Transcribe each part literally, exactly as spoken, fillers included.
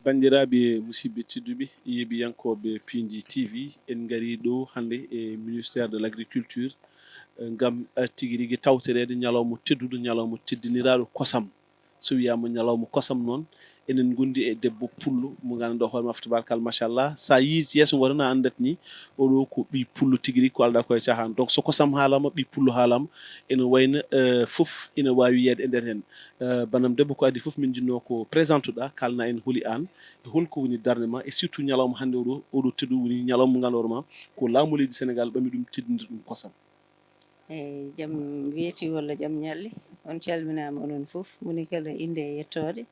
Banndiraaɓe musidɓe tedduɓe, yeeɓiyankooɓe Piindi T V, en ngarii ɗo hannde e Ministère de l'Agriculture, eh, ngam, eh, tigi rigi tawtoreede ñalawma tedduɗo, ñalawma teddiniraaɗo kosam. So wiyaama ñalawma kosam noon, enen ngondi e debbo pullo mo ngannduɗaa hoore maa, tabaarkalla, machallah. So a yii yeeso ngo tan a anndat ni, oɗo ko ɓii pullo tigi rigi, ko aldaa ko e caaxaan. Donc, so kosam haalaama, ɓii pullo haalaama, ene wayno, eh, fof ina waawi yiyeede e nder heen. Eh, banam debbo, ko adii fof, min njiɗnoo ko présentuɗaa, kaalnaa en holi aan, e holko woni darnde maa, e surtout ñalawma hannde oɗo, oɗo teddu woni ñalawma mo ngannduɗaa hoore maa, ko laamu leydi Senegaal ɓami ɗum, teddinir ɗum kosam. Eey, jam weeti walla jam ñalli? On calminaama onon fof, moni kala innde e yettoode.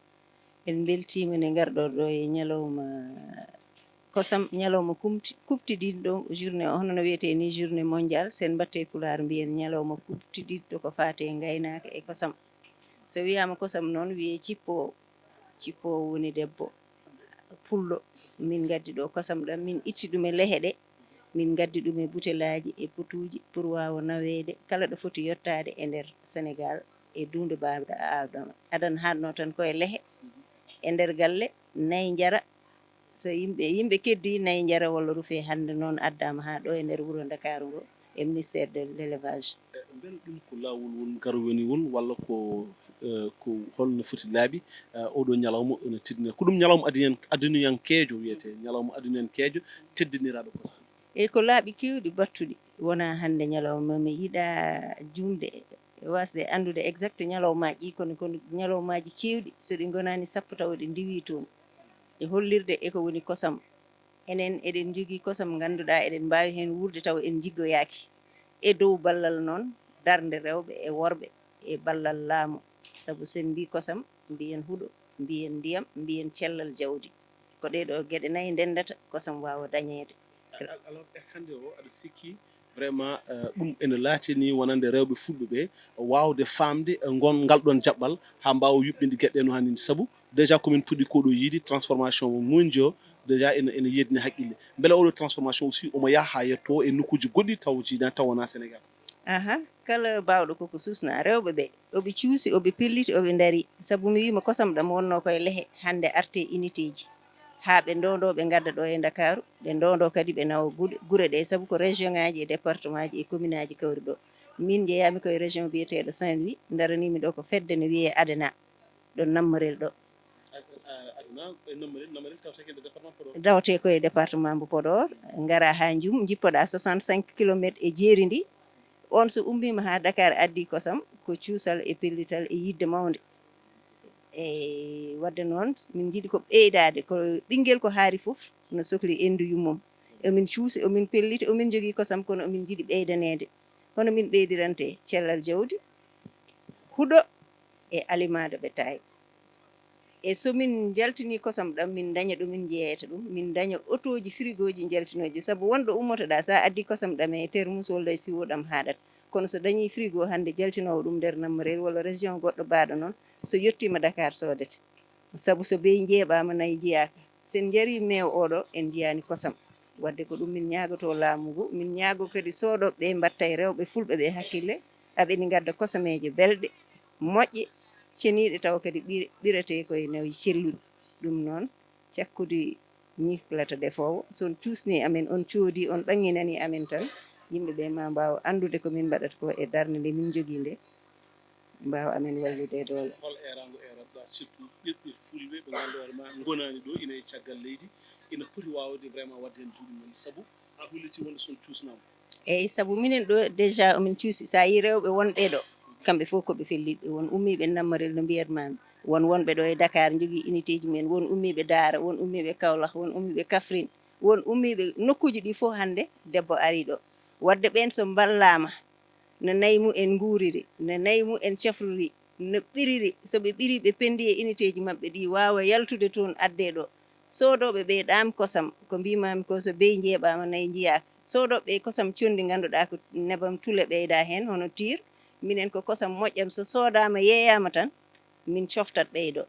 En mbeltiima nde ngarɗon ɗo e ñalawma kosam, ñalawma kumti-, kuɓtidinɗo journée, hono no wiyetee ni, journée mondiale, so en mbaɗtee pulaar mbiyen ñalawma kuɓtidinɗo ko faati e ngaynaaka e kosam. So wiyaama kosam noon, wiyee cippoowo. Cippoowo woni debbo pullo. Min ngaddi ɗo kosam ɗam, min itti ɗum e lehe ɗe, min ngaddi ɗum e butelaaji, e potuuji, pour waawa naweede kala ɗo foti yottaade e nder Senegaal, e duunde baawɗe Aadama. Adan haɗno tan ko e lehe, e nder galle, nayi njara. So yimɓe, yimɓe keddii, nayi njara walla rufee, hannde noon addaama haa ɗo e nder wuro Ndakaaru ngo e ministère de l'élevage. Eh, mbele ɗum ko laawol wol, garwaniwol, walla ko, eh, ko holno foti laaɓi, eh, oɗo ñalawma ene teddina? Ko ɗum ñalawma aduniyan-, aduniyankeejo wiyetee, ñalawma aduniyankeejo teddiniraaɗo kosam. Eyi, ko laaɓi keewɗi battuɗi. Wonaa hannde ñalawma, mi yiɗaa juumde e waasde anndude exact ñalawmaaji ɗi, kono, kono ñalawmaaji keewɗi, so ɗi ngonaani sappo tawa ɗi ndiwii toon. E hollirde e ko woni kosam. Enen eɗen njogii kosam, ngannduɗaa eɗen mbaawi heen wuurde tawa en njiggoyaaki. E dow ballal noon darnde rewɓe e worɓe e ballal laamu. Sabu so en mbii kosam, mbiyen huɗo, mbiyen ndiyam, mbiyen cellal jawdi. Ko ɗee ɗoo geɗe nayi ndenndata kosam waawa dañeede. A-, a-, alors, e hannde o, aɗa sikki vraiment, eh, ɗum ene laatini wonande rewɓe fulɓe ɓe waawde faamde, eh, ngon, ngal ɗoon jaɓɓal haa mbaawa yuɓɓinde geɗe ɗe no haaniri? Sabu déjà ko min puɗɗi ko ɗo yiide, transformation mo ngonji o, déjà ene, ene yeddini haqqille. Mbele oɗo transformation aussi omo yaha haa yetto e nokkuuji goɗɗi taw jiidaani, taw wonaa Sénégal? Aha, kala baawɗo koko suusna, rewɓe ɓe, oɓe cuusi, oɓe pelliti, oɓe ndarii. Sabu mi wiima kosam ɗam wonnoo koye lehe, hannde artee unité ji. Haa ɓe ndondoo, ɓe ngadda ɗo e Ndakaaru, ɓe ndondoo kadi ɓe nawa guɗe, gure ɗe, sabu ko région ŋaaji e département ji e commune aji kawri ɗo. Min njeyaami koye région biyeteeɗo Saint-Louis, ndaraniimi ɗo ko fedde no wiyee ADENA, ɗo Nammarel ɗo. Ad-, a-, ADENA, e Nammarel, Nammarel tawetee ko e département Podor. Tawetee ko e département mbo Podor, ngara haa Njum, njippoɗaa soixante-cinq kilomètres e jeeri ndi. On so ummiima haa Dakar, addi kosam, ko cuusal e pellital e yiɗde mawnde. E waɗde noon, min njiɗi ko ɓeydaade, ko ɓinngel ko haari fof no sokli enndu yummum. Omin cuusi, omin pelliti, omin njogii kosam, kono omin njiɗi ɓeydaneede. Hono min ɓeydirante cellal jawdi, huɗo e aliment de bétail. E so min njaltinii kosam ɗam, min ndaña ɗo min njeeyata ɗum, min ndaña otooji, frigooji njaltinooji. Sabu wonɗo ummotoɗaa, so a addii kosam ɗam e termus walla e siwo, ɗam haaɗat. Kono so dañii frigo hannde jaltinoowo ɗum nder Nammarel walla région goɗɗo baaɗo noon, so yettiima Dakar soodete. Sabu so beyi njeeɓaama, nayi njiyaaka. So en njarii meew oɗo, en njiyaani kosam. Waɗde ko ɗum min ñaagotoo laamu ngu, min ñaagoo kadi soodooɓe ɓe mbaɗta e rewɓe fulɓe ɓe hakkille, aɓeni ngadda kosameeje belɗe, moƴƴe, ceniiɗe, tawa kadi ɓir-, ɓiratee koye nawi celluɗi. Ɗum noon, cakkudi ñiklata defoowo. So on cuusnii amen, on coodii, on ɓannginanii amen tan, yimɓe ɓe maa mbaaw anndude ko min mbaɗata ko e darnde nde min njogii nde, mbaawa amen wallude e doole. Hol eeraango eerotoɗaa surtout ɓiɓɓe fulɓe ɓe ngannduɗaa hoore maa ngonaani ɗo, ina e caggal leydi, ina poti waawde vraiment waɗde heen juuɗe mum, sabu a hollitii wonde so on cuusnaama? Eey, sabu minen ɗo déjà omin cuusi. So a yii rewɓe wonɓe ɗo, kamɓe fof ko ɓe fellitɓe. Won ummiiɓe Nammarel no mbiyat maa mi, won wonɓe ɗo e Dakar njogii unité ji mumen, won ummiiɓe Daara, won ummiiɓe Kaolack, won ummiiɓe Kaffrine, won ummiiɓe nokkuuji ɗi fof. Hannde debbo arii ɗo. Waɗde ɓeen so mballaama, no nayi mumen nguuriri, no nayi mumen cafrori, No ɓiriri, so ɓe ɓiri, ɓe penndi e unité ji maɓɓe ɗi, waawa yaltude toon, addee ɗo. Soodooɓe ɓe ɗaam kosam, ko mbiimaami ko, so beyi njeeɓaama, nayi njiyaaka. Soodooɓe ɓe kosam conndi, ngannduɗaa ko nebam tule ɓeydaa heen, hono tiir. Minen ko kosam moƴƴam, so soodaama, yeeyaama tan, min coftat ɓeydo.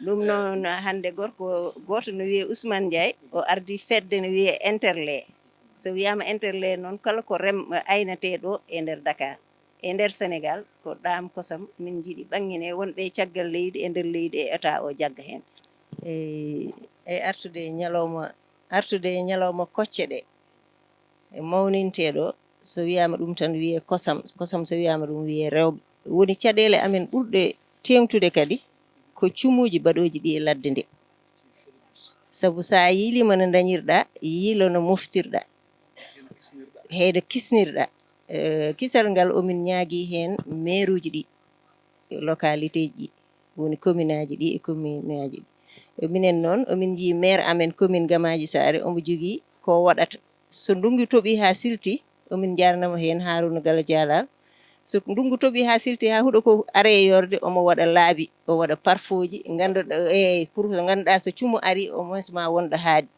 Ɗum noon, hannde gorko gooto no wiyee Ousmane Ndiaye, o ardii fedde no wiyee Interlait. So wiyaama Interlait noon, kala ko rem-, aynetee ɗo e nder Dakar, e nder Senegaal, ko ɗaam kosam min njiɗi ɓannginee wonɓe e caggal leydi, e nder leydi, e État o jagga heen. E, e artude e ñalawma, artude e ñalawma kocce ɗe, e mawninteeɗo, so wiyaama ɗum tan wiyee kosam, kosam so wiyaama ɗum wiyee rewɓe. Woni caɗeele amen ɓurɗe teeŋtude kadi ko cumuuji baɗooji ɗi e ladde nde. Sabu so a yiiliima no ndañirɗaa, yiilo no moftirɗaa, heyɗo kisnirɗaa. Eh, kisal ngal omin ñaagii heen meeruuji ɗi, localité ji, woni commune aji ɗi e commune aji ɗi. E minen noon, omin njii maire amen commune Gamaaji Saare, omo jogii ko waɗata. So ndunngu toɓii haa silti, omin njaarnamo heen Harouna Galo Dialal. So ndunngu toɓii haa silti, haa huɗo ko are e yorde, omo waɗa laabi, o waɗa parfooji, ngannduɗaa, eey, pour ko ngannduɗaa so cumu ari, au moins ma won ɗo haaɗi.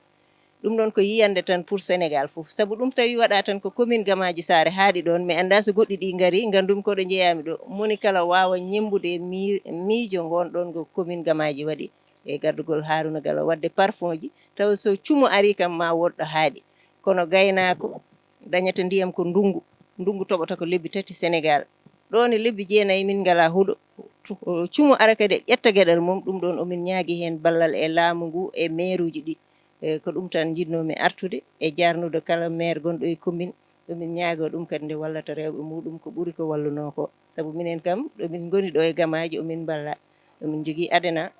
Ɗum ɗoon ko yiyannde tan pour Senegaal fof. Sabu ɗum tawi waɗaa tan ko commune Gamaaji Saare haaɗi ɗoon, mi anndaa so goɗɗi ɗi ngarii, nganndumi ko ɗo njeyaami ɗo. Moni kala waawa ñemmbude e mii-, miijo ngoon ɗoon ngo commune Gamaaji waɗi e gardugol Harouna Galo waɗde parfumji, tawa so cumu arii kam ma woɗɗo haaɗi. Kono gaynaako dañata ndiyam ko ndunngu. Ndunngu toɓata ko lebbi tati Senegaal. Ɗoon e lebbi jeenayi min ngalaa huɗo. Tu-, cumu ara kadi ƴetta geɗal mum, ɗum ɗoon omin ñaagi heen ballal e laamu ngu e meeruuji ɗi. E ko ɗum tan njiɗnoomi artude e jaarnude kala maire gonɗo e commune. Ɗo min ñaagoo ɗum kadi nde wallata rewɓe muuɗum ko ɓuri ko wallunoo ko. Sabu minen kam, ɗo min ngoni ɗo e Gamaaji, omin mballa. Omin njogii adena,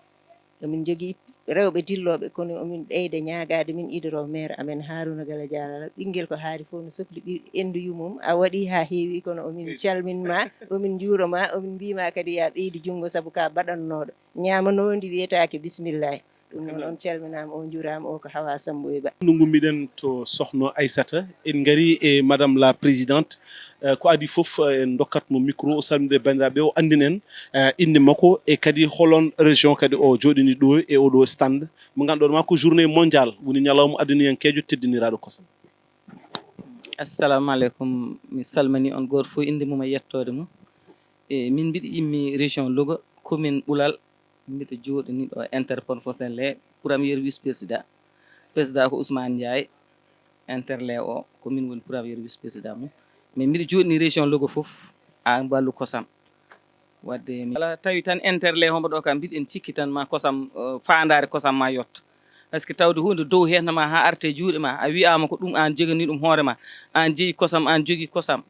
omin njogii rewɓe dillooɓe, kono omin ɓeyda ñaagaade min idoro maire amen Harouna Galo Dialal. Ɓinngel ko haari fof no sokli ɓi-, enndu yummum. A waɗii haa heewi, kono omin calmin ma, omin njuuro ma, omin mbii ma kadi ya ɓeydu junngo sabu ka baɗannooɗo. Ñaamanoondi wiyetaake bismillaahi. Ɗum noon, on calminaama, on njuuraama, o ko Hawa Samboy Ba. Ndu ngummiɗen to Sohno Aissata, en ngari e Madame la Présidente. Eh, ko adii fof, eh, en ndokkat mo micro, o salminde banndiraaɓe, o anndina en, eh, innde makko e kadi holon région kadi o jooɗini ɗo e oɗo stand mo ngannduɗaa ma ko journée mondiale, woni ñalawma aduniyankeejo teddiniraaɗo kosam. Assalamu aleykum, mi salmini on gooto fof innde mum e yettoode mum. E, min mbiɗo immi région Louga, commune Ɓulal, mbiɗo jooɗini ɗo Interprofessionnel, premier vice-président. Président ko Ousmane Ndiaye, Interlait o, ko min woni premier vice-président mum. Mais mbiɗo jooɗini région Louga fof, haa mballu kosam. Wadde mi ala tawi tan Interlait hombo ɗo kam, mbiɗen cikki tan ma kosam, eh, faandaare kosam ma yotto. Par ce que tawde huunde dow heen ma haa arte juuɗe ma, a wiyaama ko ɗum aan joganii ɗum hoore ma, aan jeyi kosam, aan jogii kosam.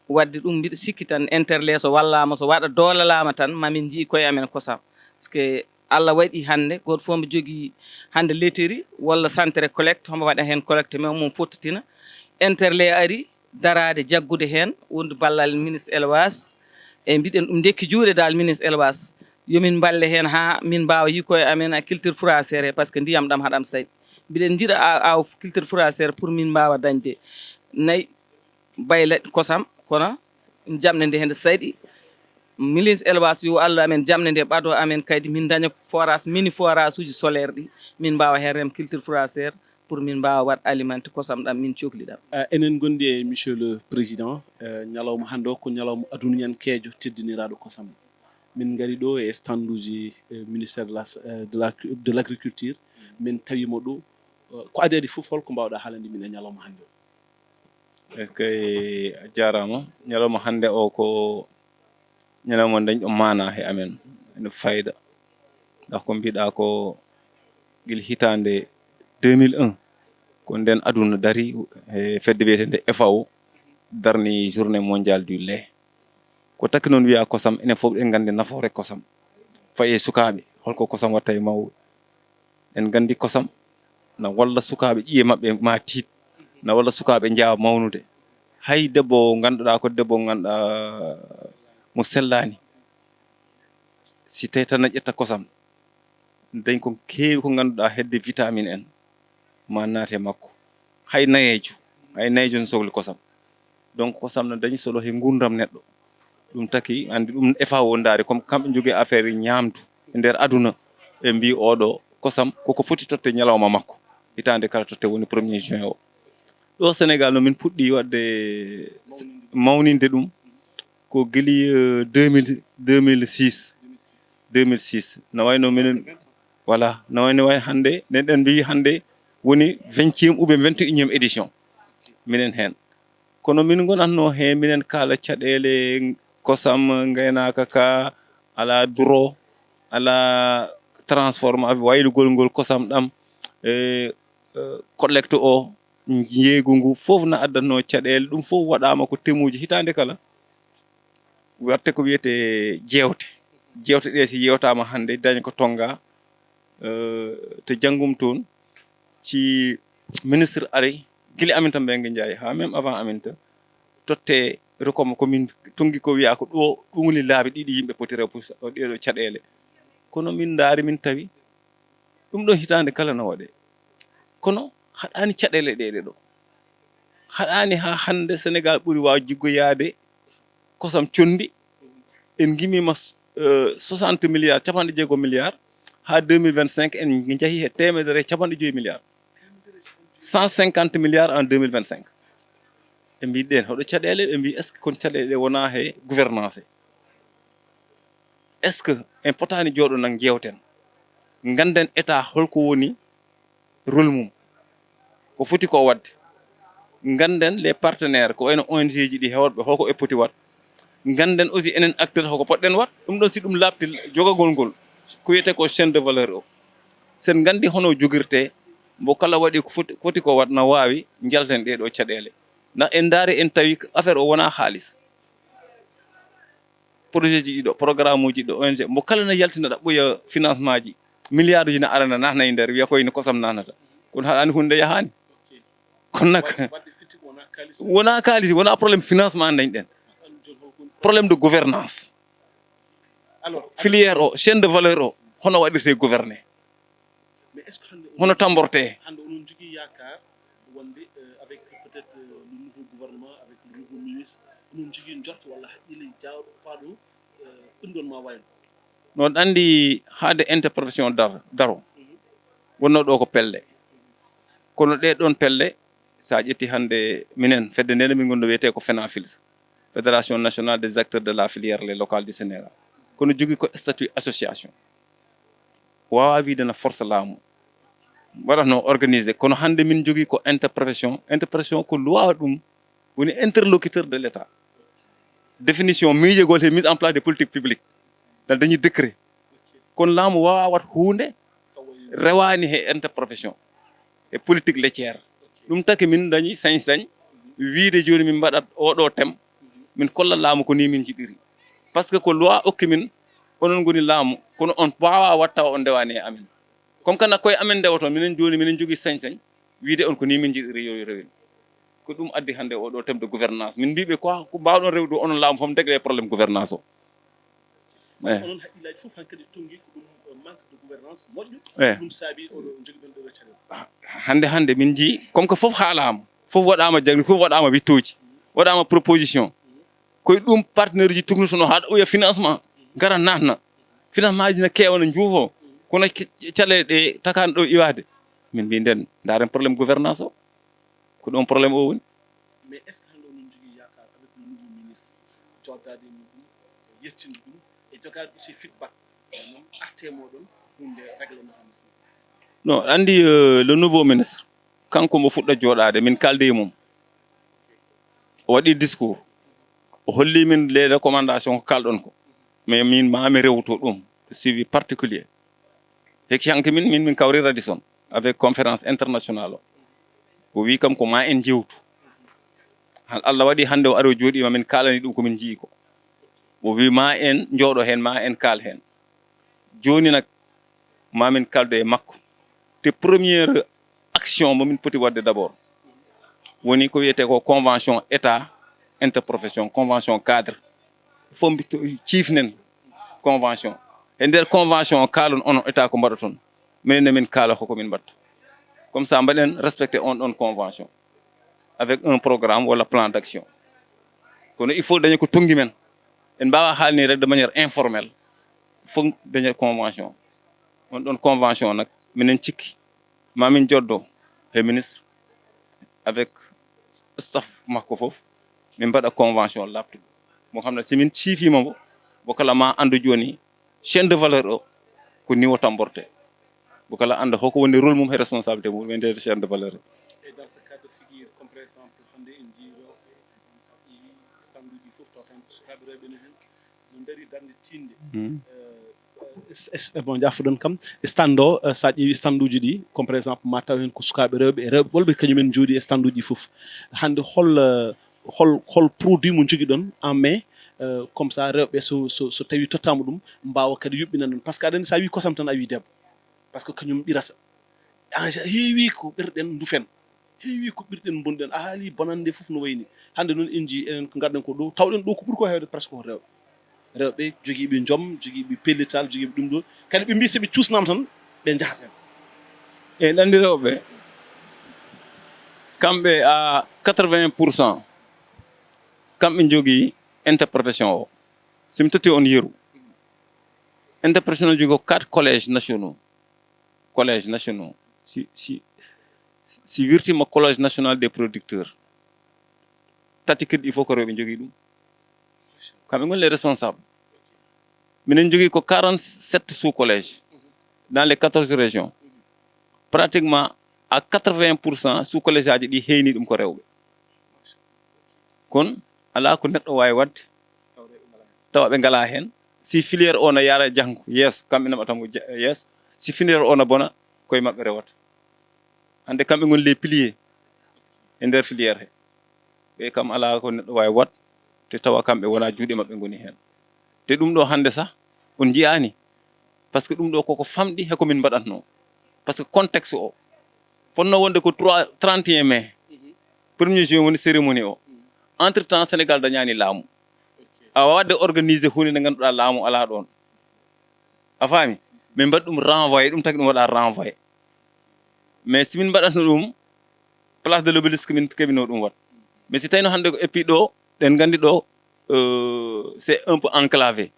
Wadde ɗum mbiɗo sikki tan Interlait so wallaama, so waɗa doolalaama tan, ma min njii koye amen kosam. Par ce que Allah waɗi hannde, gooto fof mbo jogii hannde laiterie walla centre collecte, hombo waɗa heen collecte, mais mum fottitina. Interlait ari daraade, jaggude heen, wonde ballal ministre élevage. E mbiɗen ɗum ndekki juuɗe dal ministre élevage. Yo min mballe heen haa min mbaawa yiy koye amen a culture fourragère, par ce que ndiyam ɗam haɗam saɗi. Mbiɗen njiɗa a-, aaw culture fourragère pour min mbaawa dañde nayi bayla kosam, kono jamɗe nde hende saɗi. Ministre élevage yo Allah amen jamɗe nde ɓado amen kadi min daña forage, mini forage uji solaire ɗi min mbaawa heen rem culture fourragère pour min mbaawa waɗ alimenté kosam ɗam min cokli ɗam. Eh, enen ngondi e Monsieur le Président, eh, ñalawma hannde o ko ñalawma aduniyankeejo teddiniraaɗo kosam. Min ngari ɗo e stand uji, eh, ministère de la, eh, de la, de l'agriculture. Min tawi mo ɗo. Eh, ko adii adii fof, holko mbaawɗaa haalande min e ñalawma hannde o? Eey kay, a jaaraama. Ñalawma hannde o ko ñalawma dañɗo maanaa he amen, ene fayda. Ndax ko mbiɗa ko gila hitaande deux mille un, ko nden aduna dari he fedde wiyeteende F A O, darni journée mondiale du lait. Ko takki noon wiya kosam, enen fof en nganndi nafoore kosam. Fayi e sukaaɓe, holko kosam watta e mawɓe. En nganndi kosam na walla sukaaɓe ƴiye maɓɓe ma tiit, na walla sukaaɓe njaawa mawnude. Hay debbo ngannduɗaa ko debbo ngannduɗaa mo sellaani, si tawi tan na ƴetta kosam, dañ ko keewi ko ngannduɗaa hedde vitamine en ma naate makko. Hay nayeejo, hay nayeejo no sokli kosam. Donc kosam no dañi solo he nguurndam neɗɗo. Ɗum taki, anndi ɗum F A O ndaari, comme kamɓe njogii affaire ñaamdu e nder aduna, ɓe mbii oɗo kosam koko foti totte ñalawma makko. Hitaande kala totte woni premier juin o. Ɗo Sénégal no min puɗɗi waɗde mawninde ɗum ko gili, euh, deux mille, deux mille six. Deux mille six. No wayno minen, voilà, no wayno way hannde, nden ɗen mbii hannde woni vingtième ou bien vingt et unième édition. Minen heen. Kono min ngonatno he, minen kaala caɗeele kosam, ngaynaaka ka, ala duro, ala transforma, waylugol ngol kosam ɗam, e, e, collecte o, njeeygu ngu fof na addatno caɗeele, ɗum fof waɗaama ko temuuji hitaande kala. Waɗte ko wiyetee jeewte. Jeewte ɗe si yeewtaama hannde, daña ko tonnga, eh, to janngum toon, ci ministre ari, gila Aminata Mbengue Ndiaye, haa même avant Aminata, totte recommande ko min tonngi ko wiyaa ko ɗo, ɗum woni laabi ɗiɗi yimɓe poti rew pour ɗeɗo caɗeele. Kono min ndaari, min tawi ɗum ɗo hitaande kala no waɗee. Kono haɗaani caɗeele ɗeɗe ɗo. Haɗaani haa hannde Sénégal ɓuri waaw jiggoyaade kosam conndi. En ngimiima, eh, soixante milliards, capanɗe jeego milliards, haa deux mille vingt-cinq en njahii he teemedere e capanɗe joyi milliards. Cent cinquante milliards en deux mille vingt-cinq. Ɓe mbii ɗeen hoɗo caɗeele, ɓe mbii est-ce que kon caɗeele ɗe wonaa he gouvernance? Est-ce que en potaani jooɗo nan njeewten? Ngannden État holko woni rôle mum? Ko foti ko waɗde. Ngannden les partenaires, ko wayno O N G ji ɗi heewɓe, hoko e poti waɗ. Ngannden aussi enen acteur hoko poɗɗen waɗ. Ɗum ɗon si ɗum laaɓti jogagol ngol, ko wiyetee ko chaîne de valeur o. Sen nganndi hono jogirtee, mbo kala waɗi ko foti, foti ko waɗ na waawi njalten ɗee ɗoo caɗeele. Na en ndaari en tawi affaire o wonaa haalis. Projet ji ɗiɗo, programme uji ɗiɗo, O N G, mbo kala na yaltina ɗaɓɓoya financement ji, milliard uji na arana naatna e nder, wiya ko ene kosam naatnata. Kono haɗaani hunde yahaani. Kono nak, wonaa kaalis, wonaa problème financement dañɗen. Problème de gouvernance. Filière o, chaîne de valeur o, hono waɗirte gouverner? Hono tamborte? Hannde onon njogii yaakaar wonde, euh, avec peut-être, euh, le nouveau gouvernement, avec le nouveau ministre, onon njogii njorto walla haqqille jaawɗo paaɗo, euh, ɗum ɗon ma wayno? Noon anndi haade interprofession dar-, daro, wonnoo ɗo ko pelle. Kono ɗee ɗoon pelle, so a ƴetti hannde minen, fedde nde min ngonno wiyetee ko FENAFILS, Fédération Nationale des Acteurs de la Filière Lait Local du Sénégal. Kono jogii ko statut association. Waawaa wiyde na force laamu. Waɗatno organisé, kono hannde min njogii ko interprofession. Interprofession ko loi ɗum woni interlocuteur de l'État. Définition miijegol he mise en place des politiques publiques. Na dañi décret. Kono laamu waawaa waɗ huunde rewaani he interprofession e politique laitière. Ɗum taki min dañi sañ-sañ wiyde jooni min mbaɗat oɗo thème, min kolla laamu ko ni min njiɗiri. Par ce que ko loi okki min, onon ngoni laamu, kono on waawaa waɗ tawa on ndewaani e amen. Comme kana koye amen ndewoton, minen jooni minen njogii sañ-sañ wiyde on ko ni min njiɗiri yo rewin. Ko ɗum addi hannde oɗo thème de gouvernance. Min mbii ɓe ko, ko mbaawɗon rewde onon laamu fof, déglé problème gouvernance o. Eh. Onon haqqillaaji fof hankadi tonngi ko ɗum, eh, manque de gouvernance moƴƴo. Eh. Ɗum saabi oɗo njogiɗon ɗo caɗeele. Ah, hannde, hannde min njii, comme que fof haalaama, fof waɗaama jagni, fof waɗaama wittooji, waɗaama proposition. Ko e ɗum partenaire uji tugnotono haa ɗo ɓooya financement, ngara naatna. Financement ji na keewa, na njuufoo, kono ca-, caɗeele ɗe takaani ɗo iwaade. Min mbii nden, ndaaren problème gouvernance o. Ko ɗoon problème o woni. Mais est-ce que hannde onon njogii yaakaar avec le nouveau ministre, joddaade e muɗum, yettinde ɗum, e jogaade aussi feedback, maanaam arte mooɗon, huunde réglé no haani? Non, anndi, euh, le nouveau ministre, kanko mo fuɗɗa jooɗaade, min kaaldi e mum. O waɗi discours. O holli min les recommandations ko kaalɗon ko. Mais min maa mi rewto ɗum, suivi particulier. Hekki hanki min, min, min kawri Radisson avec conférence internationale o. O wi kam ko ma en jewtu. Han Allah waɗi hannde o ari o jooɗiima min kaalani ɗum ko min njii ko. O wi ma en njooɗo heen, ma en kaal heen. Jooni nak ma min kaldo e makko. Te première action mo min poti waɗde d'abord woni ko wiyetee ko convention État interprofession, convention cadre. Fof mbi to-, ciifnen convention. E nder convention o kaalon onon État ko mbaɗoton. Minen ne min kaala ko ko min mbaɗta. Comme ça mbaɗen respecté on ɗon convention avec un programme walla plan d'action. Kono il faut daña ko tonngi men. En mbaawaa haalnirde de manière informelle, fof daña convention. On ɗoon convention nak, minen cikki, ma min joddo he ministre, avec staff makko fof, min mbaɗa convention laaɓtuɗo. Mo xam ne, si min ciifiima mbo, mbo kala ma anndu jooni, chaîne de valeur o, ko niveau tamborte. Mbo kala annda hoko woni rôle mum e responsabilité mum e nder chaîne de valeur o. Et dans ce cas de figure, comme par exemple, hannde en njii rewɓe, stand uji fof, tawata heen ko sukaaɓe rewɓe ne heen, no ndarii darnde tiiɗnde. Hmm. Eh, s-, s-, bon, jaafoɗon kam, stand o, eh, so a ƴeewi stand uji ɗi, comme par exemple, ma taw heen ko sukaaɓe rewɓe, e rewɓe ɓolɓe kañumen njooɗi e stand uji fof. Hannde hol, eh, hol, hol produit mo njogiɗon en main, eh, comme ça rewɓe so, so, so tawi tottaama ɗum, mbaawa kadi yuɓɓinande ɗum. Parce que aɗa anndi, so a wii kosam tan, a wii debbo. Parce que kañum ɓirata. En gé-, heewi ko ɓerɗen ndufen. Heewi ko ɓirɗen mbonɗen. A haali bonannde fof no wayni. Hannde noon en njii enen ko ngarɗen ko ɗo. Tawɗen ɗo ko ɓuri ko heewde presque ko rewɓe. Rewɓe jogiiɓe joom, jogiiɓe pellital, jogiiɓe ɗum ɗo. Kadi ɓe mbii so ɓe cuusnaama tan, ɓe njahat heen. E ɗanndi rewɓe, kamɓe à quatre-vingts pour cent, kamɓe njogii interprétation o. So mi totti on yeru, interprétation o jogii ko quatre collèges nationaux. Collèges nationaux. Si, si, si wirtiima Collège national des producteurs, tati kadi il faut ko rewɓe njogii ɗum. Kamɓe ngoni les responsables. Minen njogii ko quarante-sept sous-collèges dans les quatorze régions. Pratiquement à quatre-vingts pour cent sous-collèges aji ɗi heewni ɗum ko rewɓe. Kono alaa ko neɗɗo waawi waɗde tawa ɓe ngalaa heen. Si filière o no yaara janngo yeeso, kamɓe ne mbaɗata mo je-, yeeso. Si filière o no bona, koye maɓɓe rewata. Hannde kamɓe ngoni les piliers e nder filière he. Ɓe kam alaa ko neɗɗo waawi waɗ, te tawa kamɓe wonaa juuɗe maɓɓe ngoni heen. Te ɗum ɗo hannde sah, on njiyaani. Parce que ɗum ɗo koko famɗi he ko min mbaɗatnoo. Parce que contexte o, fotnoo wonde ko trois, trente et un mai, premier juin woni cérémonie o. Entre temps, Sénégal dañaani laamu. A waawde organiser huunde nde ngannduɗaa laamu alaa ɗoon. A faami? Min mbaɗi ɗum renvoyé, ɗum tagi ɗum waɗa renvoyé. Mais si min mbaɗatno ɗum, Place de l'Obélisque min keɓino ɗum waɗ. Mais si tawino hannde ko, et puis ɗo, ɗen nganndi ɗo, euh, c'est un peu enclavé.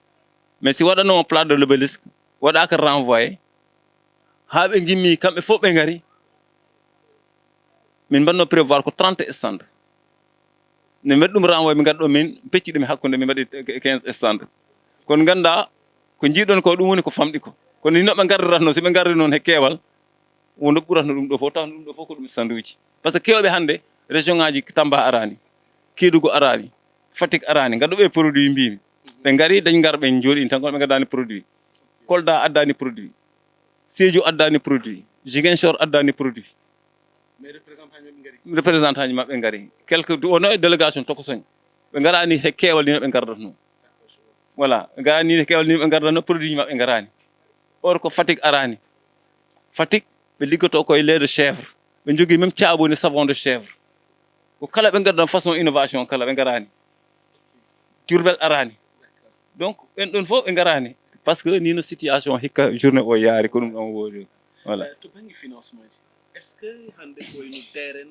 Mais si waɗanoo Place de l'Obélisque, waɗaaka renvoyé, haa ɓe ngimmi, kamɓe fof ɓe ngari, min mbaɗno prévoir ko trente stand. Ne mbaɗi ɗum renvoyé, min ngari ɗo, min pecci ɗum e hakkunde, min mbaɗi quinze stand. Kono nganndaa, ko njiiɗon ko, ɗum woni ko famɗi ko. Kono ni no ɓe ngardiratno, si ɓe ngardi noon he keewal, wonde ɓuratno ɗum ɗo fof, taw ɗum ɗo fof ko ɗum standuuji. Par ce que keewɓe hannde, région ngaaji, Tamba araani, Kédougou araani, Fatick araani, ngaddu ɓe produit mbiimi. Ɓe ngari, dañ ngar, ɓe njooɗi tan, kono ɓe ngaddaani produit. Kolda addaani produit. Sédhiou addaani produit. Ziguinchor addaani produit. Mais représentant ji maɓɓe ngari. Représentant ji maɓɓe ngari. Quelque, wonno e délégation tokosoñ. Ɓe ngaraani he keewal ni no ɓe ngardatno. Voilà, ɓe ngaraani he keewal ni ɓe ngardatno, produit ji maɓɓe ngaraani. Or ko Fatick araani. Fatick, ɓe liggotoo koye lait de chèvre. Ɓe njogii même caabuni savon de chèvre. Ko kala ɓe ngaddan façon innovation kala ɓe ngaraani. Diourbel araani. Donc, ɓen ɗon fof ɓe ngaraani. Par ce que ni no situation hikka journée o yaari, ko ɗum ɗon woodi. Voilà. Eh, to bannge financement ji, est-ce que hannde ko wayno D R N,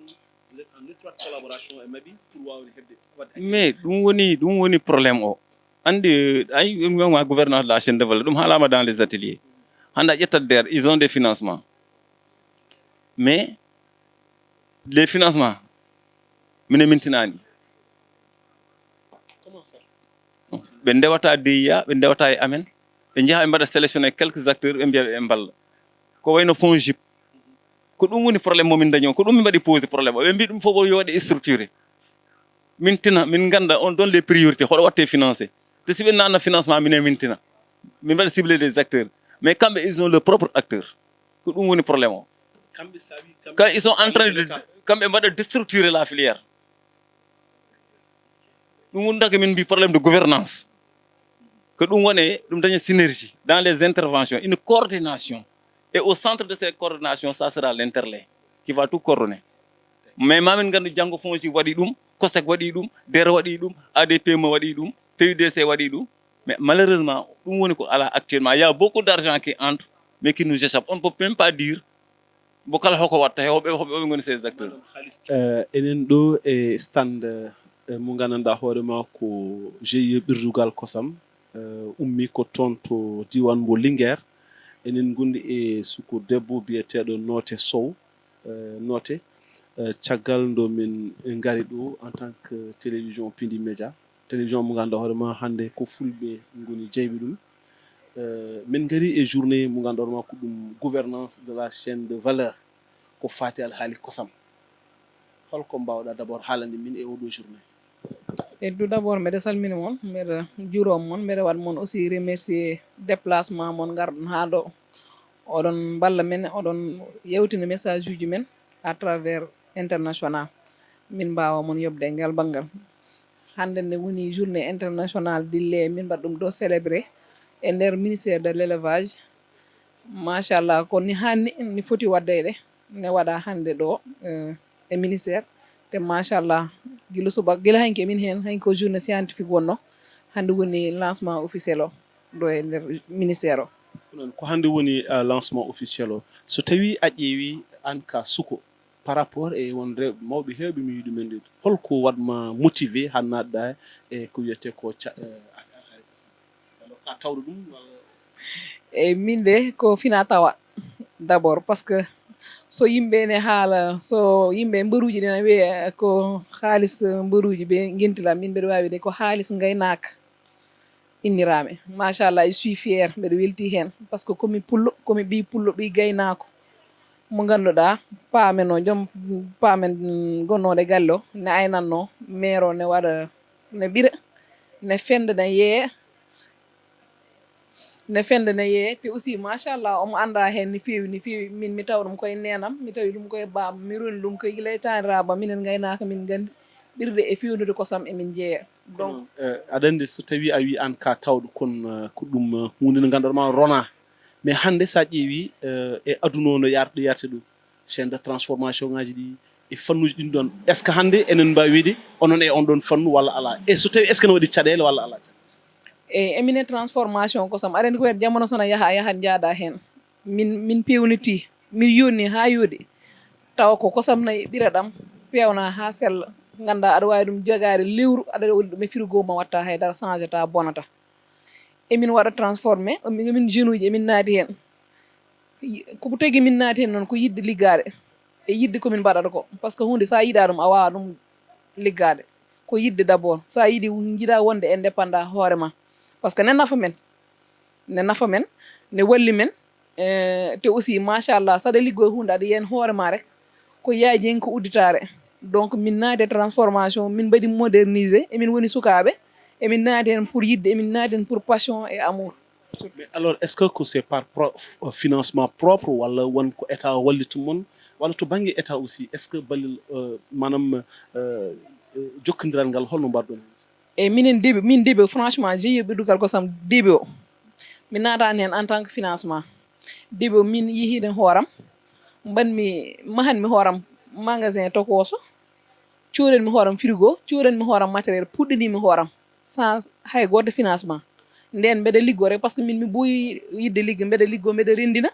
vous êtes en étroite collaboration e maɓɓe pour waawde heɓde, waɗde accès? Mais ɗum woni, ɗum woni problème o. Anndi, ay, ɗum wiyama gouvernance de la chaîne de valeur, ɗum haalaama dans les ateliers. Hannde a ƴettat D R, ils ont des financements. Mais les financements, mine mintinaani. Comment ça? Ɓe ndewata D I A, ɓe ndewata e amen. Ɓe njaha ɓe mbaɗa sélectionner quelques acteurs, ɓe mbiya ɓe mballa. Ko wayno FONGIP. Ko ɗum woni problème mo min dañi o. Ko ɗum min mbaɗi posé problème o. Ɓe mbi ɗum fof ko yo waɗe structuré. Min tina, min ngannda on ɗon les priorités, hoɗo watte financé. Te si ɓe nanna financement, minen min tina. Min mbaɗa ciblé des acteurs. Mais kamɓe, ils ont leur propre acteur. Ko ɗum woni problème o. Kamɓe, ça veut dire, kamɓe, ils sont en train de, kamɓe mbaɗa déstructurer la filière. Ɗum woni taki min mbi problème de gouvernance. Ko ɗum woni, ɗum daña synergie dans les interventions, une coordination. Et au centre de cette coordination, ça sera l'Interlait qui va tout coordonner. Mais ma min nganndu janngo FONGIP waɗi ɗum, COSEC waɗi ɗum, D E R waɗi ɗum, A D P M waɗi ɗum, P U D C waɗi ɗum. Mais malheureusement, ɗum woni ko alaa actuellement. Il y a beaucoup d'argent qui entre, mais qui nous échappe. On ne peut même pas dire, mbo kala hoko watta, he hoɓe, hoɓe, hoɓe ngoni ces acteurs. Eh, enen ɗo e stand, eh, eh, mo nganndanɗaa hoore maa ko G I E ɓirdugal kosam, eh, ummi ko toon to diiwaan mbo Linguère. Enen ngondi e suko debbo biyeteeɗo Noote Sow, eh, Noote, eh, caggal nde min ngari ɗo en tant que télévision Pindi Média, télévision mo ngannduɗaa hoore maa hannde ko fulɓe ngoni jeyɓe ɗum. Eh, min ngari e journée mo ngannduɗaa hoore maa ko ɗum gouvernance de la chaîne de valeur, ko faati alhaali kosam. Holko mbaawɗaa d'abord haalande min e oɗo journée? E tout d'abord, mbeɗa salmina mon, mbeɗa juuroo mon, mbeɗa waɗa mon aussi remercier déplacement mon ngarɗon haa ɗo. Oɗon mballa men, oɗon yewtina message uji men à travers international. Min mbaawa mon yoɓde e ngal banngal. Hannde nde woni journée internationale du lait, min mbaɗa ɗum ɗo célébrer e nder ministère de l'élevage. Machallah, ko ni hanni ni foti waɗdeede, ne waɗa hannde ɗo, eh, e ministère. Te machallah, gila subaka, gila hanki emin heen, hanki ko journée scientifique wonno, hannde woni lancement officiel o ɗo e nder ministère o. Ko noon, ko hannde woni, eh, lancement officiel o. So tawii a ƴeewi aan ka suko, par rapport e won rewɓe mawɓe heewɓe mi yiɗi men ɗum, holko waɗ ma motivé haa naatɗa e ko wiyetee ko ca-, eh, a-, a-, a-, ka tawɗo ɗum walla? E min de ko fina tawa d'abord, parce que so yimɓe ne haala, so yimɓe mbaruuji ɗi ne wiya ko haalis mbaruuji ɓe ngentila, min mbeɗa waawi de ko haalis ngaynaaka inniraami. Machallah, je suis fier, mbeɗa welti heen, parce que komi pullo, komi ɓii pullo, ɓii gaynaako mo ngannduɗaa paamen o, joom paamen, mm, gonnoɗo e galle o, ne aynanno, maire o ne waɗa, ne ɓira, ne fenda, ne yeeya, ne fenda, ne yeeya. Te aussi, machallah, omo annda heen ni feewi, ni feewi. Min, mi tawa ɗum koye neenam, mi tawi ɗum koye baaba, mi roni ɗum koye gila e taaniraaɓe, minen ngaynaaka, min nganndi ɓirde e fewnude kosam emin jeeya. Donc, eh, aɗa anndi, so tawii a wii aan ka tawɗo, kon, eh, ko ɗum, eh, huunde nde ngannduɗaa ma rona. Mais hannde, so a ƴeewi, eh, e aduna o no yar-, yarte ɗum, chaîne de transformation ngaji ɗi, e fannuuji ɗin ɗon, est ce que hannde enen mbaawi wiide onon e on ɗon fannu walla alaa? E so tawii, est ce que no waɗi caɗeele walla alaa caɗeele? E emine transformation kosam, aɗa anndi ko wiyata jamano so na yaha, a yahat njaada heen. Min, min pewniti, min yonni haa yooɗi. Tawa ko kosam nayi ɓira ɗam, pewna haa sella. Ngannda aɗa waawi ɗum jogaade lewru, aɗa waɗi ɗum e frigo ma, watta haydara, changeta, bonata. Emin waɗa transformé, min jeune uji, emin naati heen. Yi-, ko tagi min naati heen noon, ko yiɗde liggaade e yiɗde ko min mbaɗata ko. Parce que huunde, so a yiɗaa ɗum, a waawaa ɗum liggaade. Ko yiɗde d'abord. So a yiɗi, njiɗaa wonde indépendant hoore ma. Parce que ne nafa men. Ne nafa men, ne walli men. Eh, te aussi, machallah, so aɗa liggoo e huunde, aɗa yiya heen hoore ma rek, ko yaaji heen ko udditaare. Donc, min naati e transformation, min mbaɗi moderniser, emin woni sukaaɓe, emin naati heen pour yiɗde, emin naati heen pour passion et amour. Mais alors, est ce que ko c'est par pro-, f-, financement propre walla won ko état walliti mon, walla to bannge état aussi, est ce que ballal, euh, maanaam, euh, euh, jokkondiral ngal holno mbaɗɗon? E minen début, min début, franchement, G I E ɓirdugal kosam début o, mi naataani heen en tant que financement. Début o, min yehi heen hooram, mbaɗmi, mahanmi hooram magasin tokooso, codanmi hooram frigo, codanmi hooram matériel, puɗɗinimi hooram sans hay gooto financement. Nden mbeɗa liggoo rek, parce que min mi ɓooyi yiɗde ligge, mbeɗa liggoo, mbeɗa renndina,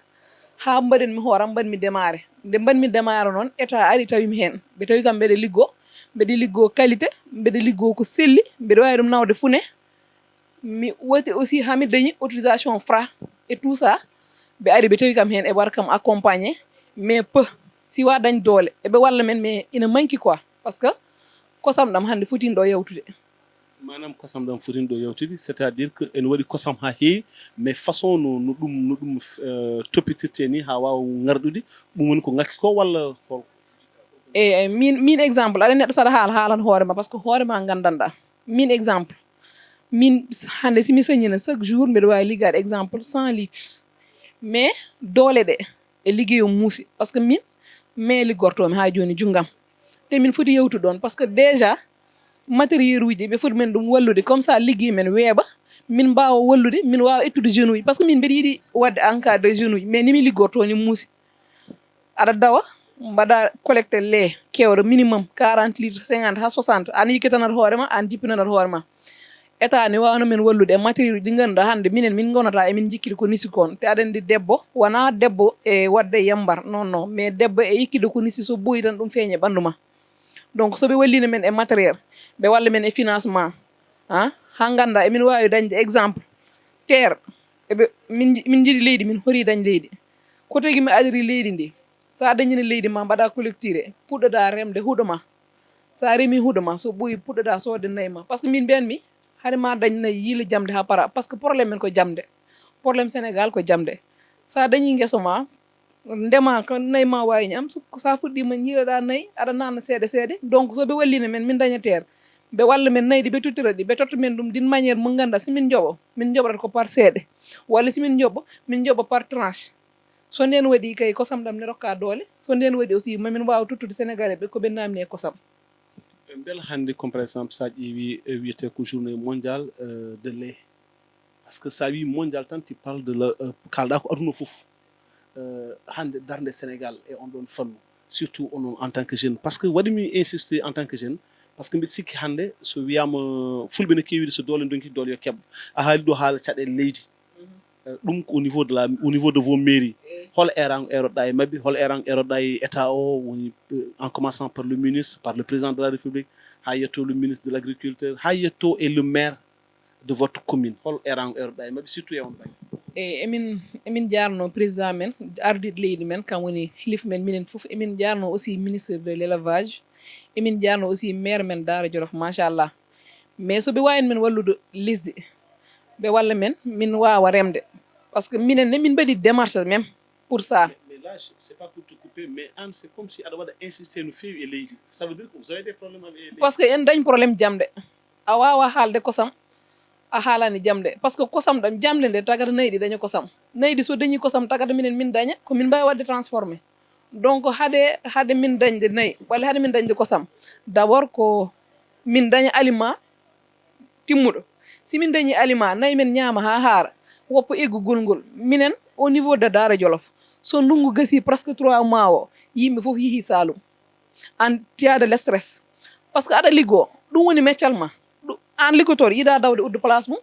haa mbaɗanmi hooram, mbaɗmi démarré. Nde mbaɗmi démarré noon, état ari tawimi heen. Ɓe tawi kam mbeɗa liggoo, mbeɗa liggoo qualité, mbeɗa liggoo ko selli, mbeɗa waawi ɗum nawde fune. Mi woti aussi haa mi dañi autorisation fra et tout ça. Ɓe ari, ɓe tawi kam heen, ɓe waɗa kam accompagné, mais peu, siwa dañ doole. Eɓe walla men, mais ina manki quoi, parce que kosam ɗam hannde fotin ɗo yawtude. Maanaam kosam ɗam fotin ɗo yawtude, c'est-à-dire que ene waɗi kosam haa heewi, mais façon no, no ɗum, no ɗum, euh, topitirte ni haa waawa ngarɗude, ɗum woni ko ŋakki ko walla hol? E min, min exemple, aɗa neɗɗo saɗa haala, haalan hoore ma, parce que hoore ma nganndanɗaa. Min exemple, min s-, hannde si mi sañina chaque jour mbeɗa waawi liggaade exemple cent litres. Mais doole ɗe e liggey o muusi, parce que min, mais liggortoomi haa jooni junngam. Te min foti yewtude ɗoon, parce que déjà matériel uji ɓe foti men ɗum wallude, comme ça liggey men weeɓa, min mbaawa wallude, min waawa ittude jeune uji, parce que min mbeɗa yiɗi waɗde encadré jeune uji, mais ni mi liggortoo ni muusi. Aɗa dawa, mbaɗa collecte lait keewɗo minimum quarante litres, cinquante haa soixante, an yikkitanat hoore ma, an jippinanat hoore ma. État ne waawno men wallude e matériel uji ɗi ngannduɗaa hannde minen min ngonata emin jikkiri ko nisi kon. Te aɗa anndi debbo, wonaa debbo e waɗde yambar, non, non, mais debbo e yikkude ko nisi, so ɓooyi tan ɗum feeña e ɓanndu ma. Donc so ɓe wallino men e matériel, ɓe walla men e financement, ah, haa ngannda emin waawi dañde exemple terre. Eɓe min nji- min njiɗi leydi, min hori dañ leydi. Ko tagi mi adiri leydi ndi? So a dañino leydi ma, mbaɗa collectiré, puɗɗoɗa remde huɗo ma. So a remi huɗo ma, so ɓooyi, puɗɗoɗa soodde nayi ma, parce que min mbiyanmi, hari ma dañ nayi, yiila jamde haa para, parce que problème men ko jamde. Problème Sénégal ko jamde. So a dañi ngeso ma, ndema ko nayi ma waawi ñaam. So so a fuɗɗiima, ñiiloɗa nayi, aɗa naatna seeɗa seeɗa. Donc so ɓe wallino men, min daña terre, ɓe walla men nayi ɗi, ɓe tottira ɗi, ɓe totta men ɗum d'une manière mo ngannduɗaa, si min njoɓo, min njoɓata ko par seeɗa, walla si min njoɓo, min njoɓa par tranche. So ndeen waɗi kay, kosam ɗam ne rokka doole. So ndeen waɗi aussi, mamin waawa tottude Sénégalais ɓe ko ɓe naamni e kosam. Mbela hannde, comme par exemple, so a ƴeewi, e wiyetee ko journée mondiale, euh, de lait. Parce que so a wii mondial tan, tu parles de la, euh, kaalɗa ko aduna fof. Euh, hannde darnde Sénégal e on ɗon fannu, surtout onon en tant que jeune. Parce que waɗi mi insisté en tant que jeune, parce que mbiɗa sikki hannde so wiyaama, fulɓe ne keewi wiide, so doole ndonki, doole yo keɓ. A haali ɗo haala caɗeele leydi. Euh, ɗum ko au niveau de la, au niveau de vos mairies. Hol eeraango eeroɗa e maɓɓe, hol eeraango eeroɗa e état o, woni, euh, en commençant par le ministre, par le président de la République, haa yetto le ministre de l'agriculture, haa yetto e le maire de votre commune? Hol eeraango eeroɗa e maɓɓe, surtout e on bannge? E emin emin jaarno président men, ardiiɗo leydi men, kam woni hilif men, minen fof. Emin jaarno aussi ministre de l'élevage, emin jaarno aussi maire men Daara Jolof, machallah. Mais so ɓe waawi men wallude lesdi, ɓe walla men, min waawa remde. Parce que minen ne, min mbaɗi démarche même pour ça. Mais là, je- c'est pas pour te couper, mais an, c'est comme si aɗa waɗa insister no feewi e leydi. Ça veut dire que vous avez des problèmes avec les leydi. Parce que en dañ problème jamde. A waawa haalde kosam, a haalani jamde. Parce que kosam ɗam jamde nde tagata nayi ɗi daña kosam. Nayi ɗi so dañi kosam tagata minen min daña, ko min mbaawi waɗde transformé. Donc hade, hade min dañde nayi, walla hade min dañde kosam, d'abord ko min daña aliment timmuɗo. Si min dañi aliment, nayi men ñaama haa haara, woppa eggugol ngol. Minen, au niveau de Daara Jolof, so ndungu gasi presque trois mois o, yimɓe fof yehi Saloum. An, tu as de le stress. Parce que aɗa liggoo, ɗum woni meccal ma. Ɗu- an liggotooɗo, yiɗa dawde uddo place mum.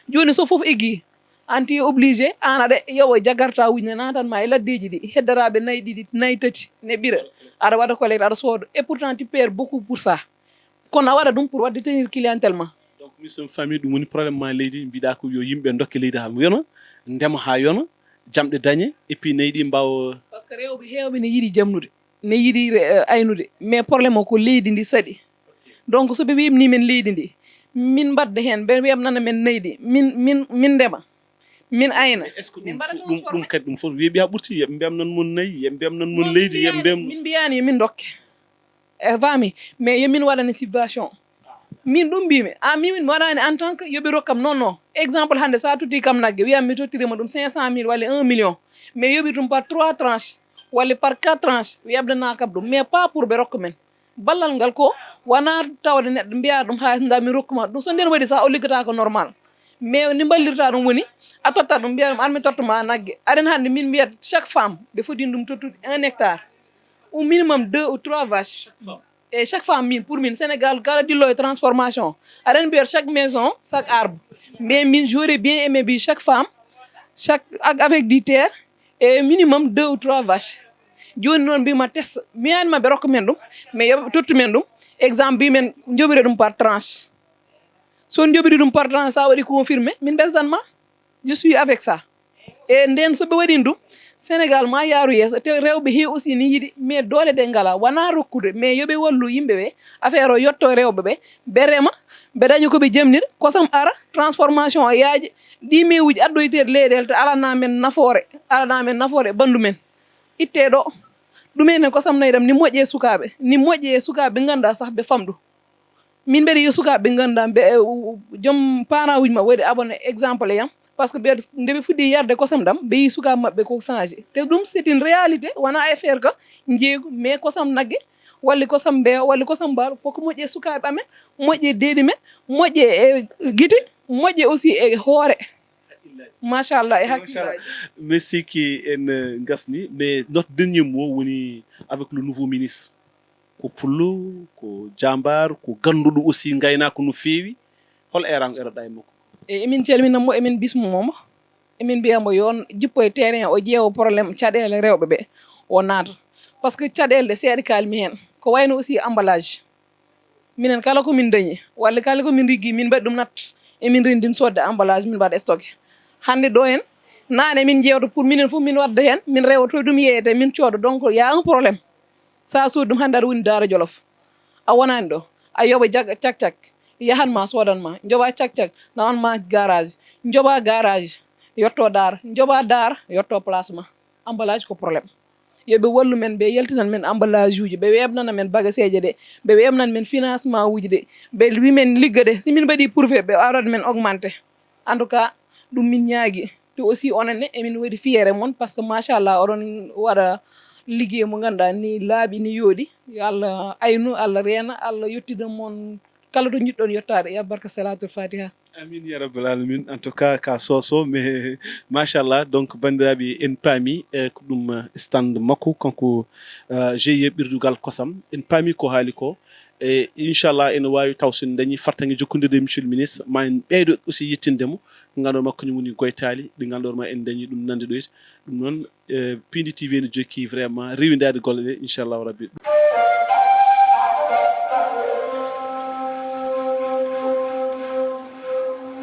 Jooni so fof eggi, an, tu es obligé, an aɗa yoɓa jagarta uji ne naatan ma e laddeeji ɗi, heddaraaɓe nayi ɗiɗi, nayi tati, ne ɓira. Aɗa waɗa collecte, aɗa sooda. Et pourtant, tu perds beaucoup pour ça. Kono a waɗa ɗum pour waɗde tenir clientèle ma. Donc, nous sommes famille, ɗum woni problème ma leydi. Mbiɗa ko yo yimɓe dokke leydi haa yona, ndema haa yona, jamɗe dañe, et puis nayi ɗi mbaawa. Parce que rewɓe heewɓe ne yiɗi jamnude, ne yiɗi re- eh, aynude, mais problème o ko leydi ndi saɗi. Donc so ɓe weɓni men leydi ndi, min mbadda heen, ɓe weɓnana men nayi ɗi, min, min, min ndema, min ayna. Est-ce que Min ɗum mbaɗa fof- ɗum ɗum transformé. Kadi ɗum fof weeɓi haa ɓurti, yeɓe mbiyam nan mon nayi, yeɓe mbiyam nan mon Non, leydi, min yeɓe mbiyaani- mbiyam. Min mbiyaani yo min dokke. E faami, mais yo min waɗane subvention. Min ɗum mbimi, a min mi waɗani en tant que yoɓi rokkam, non non. Exemple hannde sa totti kam nagge, wiyam mi tottiri ma ɗum cinq cent mille walla un million. Mais yoɓi ɗum par trois tranches walla par quatre tranches, wi abdana kam ɗum, mais pas pour ɓe rokka men. Ballal ngal ko wona tawde neɗɗo mbiya ɗum haalis nda mi rokkuma ɗum, so nden waɗi sa o liggata ko normal. Mais ni mballirta ɗum woni a totta ɗum, mbiya ɗum an mi tottuma nagge. Aɗen hannde min mbiyat chaque femme ɓe foti ɗum tottude un hectare, au minimum deux ou trois vaches. Et chaque femme, min, pour min, Sénégal, kala dillo e transformation, aɗen mbiyat chaque maison, chaque arbre. Mais min, j'aurais bien aimé bi chaque femme, chaque, ak- avec du terre, et minimum deux ou trois vaches. Jooni noon mbima test, mi anima ɓe rokka men ɗum, mais yoɓe tottu men ɗum. Exemple, mbi men joɓire ɗum par tranche. So on joɓiri ɗum par tranche, sa waɗi confirmé, min ɓesdan ma. Je suis avec ça. E nden so ɓe waɗin ɗum, Sénégal ma yaaru yeeso. Te rewɓe he aussi ni yiɗi, mais doole ɗe ngala, wona rokkude, mais yo ɓe wallu yimɓe ɓe, affaire o yetto rewɓe ɓe, ɓe rema, ɓe daña ko ɓe jamnir, kosam ara, transformation o yaaji, ɗi mewuji addoyteeɗi leyɗeele te alana men nafoore, alana men nafoore e ɓanndu men. Itte ɗo, ɗum enen kosam nayi ɗam ni moƴƴi e sukaaɓe, ni moƴƴi e sukaaɓe ɓe ngannduɗaa sah ɓe famɗu. Min mbeɗa yiya sukaaɓe ɓe ngannduɗaa ɓe, eh, joom parent uji maɓɓe waɗi abonné exemple e yam, parce que ɓe, nde ɓe fuɗɗi yarde kosam ɗam, ɓe yii sukaaɓe maɓɓe ko changé. Te ɗum c'est une réalité, wona affaire ko njeeygu, mais kosam nagge, walla kosam mbeewa, walla kosam mbaalo, koko moƴƴi e sukaaɓe amen, moƴƴi e deeɗi men, moƴƴi e gite, moƴƴi aussi e hoore. Machallah, e hakkillaaji. Merci ki en, eh, ngasni, mais notre dernier mot woni avec le nouveau ministre. Ko pullo, ko jambar, ko ganduɗo aussi ngaynaako no feewi. Hol erango eroɗa e makko? E emin calmina mo, emin bismo mo. Emin mbiya mo yo jippo e terrain o ƴeewa problème caɗeele rewɓe ɓe, o naata. Parce que caɗeele ɗe seeɗa kalmi heen. Ko wayno aussi emballage. Minen kala ko min dañi, walla kala ko min riggi, min mbaɗi ɗum nat, emin renndin soodde emballage, min mbaɗa stocké. Hannde ɗo en, naane min njeewta pour minen fof min wadda heen, min rewa to ɗum yeeyete, min cooda. Donc, y a un problème. So a soodi ɗum hannde, aɗa woni Daara Jolof. A wonaani ɗo. A yoɓa jag-, cak-cak, yahan ma, soodan ma. Njoɓa cak-cak, nawan ma garage. Njoɓa garage, yotto Daara. Njoɓa Daara, yotto place ma. Emballage ko problème. Yo ɓe wallu men, ɓe yaltinan men emballage uji, ɓe weeɓnana men bagaseeje ɗe, ɓe weeɓnan men financement uji ɗe, ɓe wi men ligga ɗe. Si min mbaɗi prouvé, ɓe arat men augmenté. En tout cas, ɗum min ñaagi. Te aussi, onon ne, emin waɗi fiere mon, parce que machallah, oɗon waɗa liggey mo ngannduɗaa ni laaɓi, ni yooɗi. Yo Allah aynu, Allah reena, Allah yettina mon kala to njiɗɗon yettaade. Ya barka Salatul Fatiha. Amin ya rabbal alamin. En tout cas, ka soso, mais machallah. Donc, bandiraɓe, en paami, e ko ɗum, eh, stand makko, kanko, eh, G I E ɓirdugal kosam. En paami ko haali ko. E inchallah, ene waawi taw so en dañi fartaŋŋe jokkondirde e monsieur le ministre, ma en ɓeydo aussi yettinde mo. Ko ngannduɗaa ma kañum woni goytaali, ɗi ngannduɗaa ma en dañi ɗum nande ɗo. Ɗum noon, eh, Pindi T V ene jokki vraiment rewindaade golle ɗe, inchallahu rabbi.